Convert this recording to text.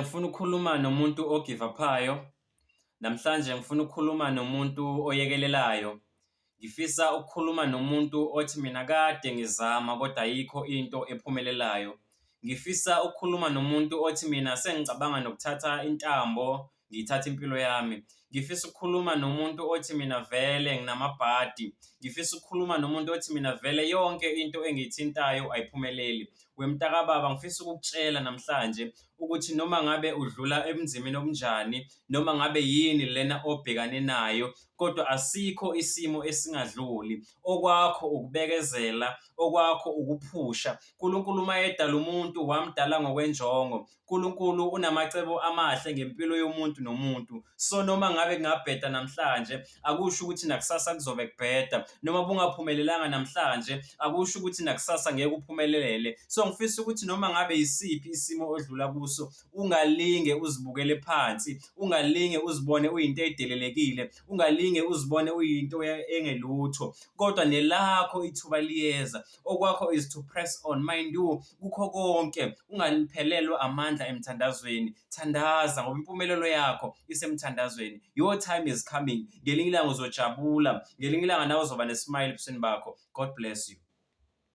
Ngifuna ukukhuluma nomuntu o-give up-ayo. Namhlanje ngifuna ukukhuluma nomuntu oyekelelayo. Ngifisa ukukhuluma nomuntu othi mina kade ngizama kodwa ayikho into ephumelelayo. Ngifisa ukukhuluma nomuntu othi mina sengicabanga nokuthatha intambo ngiyithathe impilo yami. Ngifisa ukukhuluma nomuntu othi mina vele nginamabhadi. Ngifisa ukukhuluma nomuntu othi mina vele yonke into engiyithintayo ayiphumeleli. Wemntakababa ngifisa ukukutshela namhlanje ukuthi noma ngabe udlula ebunzimeni obunjani, noma ngabe yini lena obhekane nayo, kodwa asikho isimo esingadluli. Okwakho ukubekezela, okwakho ukuphusha. uNkulunkulu uma edala umuntu wamdala ngokwenjongo. uNkulunkulu unamacebo amahle ngempilo yomuntu nomuntu. So noma ngabe kungabheda namhlanje akusho ukuthi nakusasa kuzobe kubheda, noma bungaphumelelanga namhlanje akusho ukuthi nakusasa ngeke uphumelele. So ngifisa ukuthi noma ngabe yisiphi isimo odlula kuso ungalinge uzibukele phansi, ungalinge uzibone uyinto edelelekile, ungalinge uzibone uyinto engelutho, kodwa nelakho ithuba liyeza. Okwakho is to press on, mind you, kukho konke ungaliphelelwa amandla emthandazweni. Thandaza ngoba impumelelo yakho isemthandazweni. Your time is coming. Ngelinye ilanga uzojabula, ngelinye ilanga nawe uzoba ne-smile ebusweni bakho. God bless you.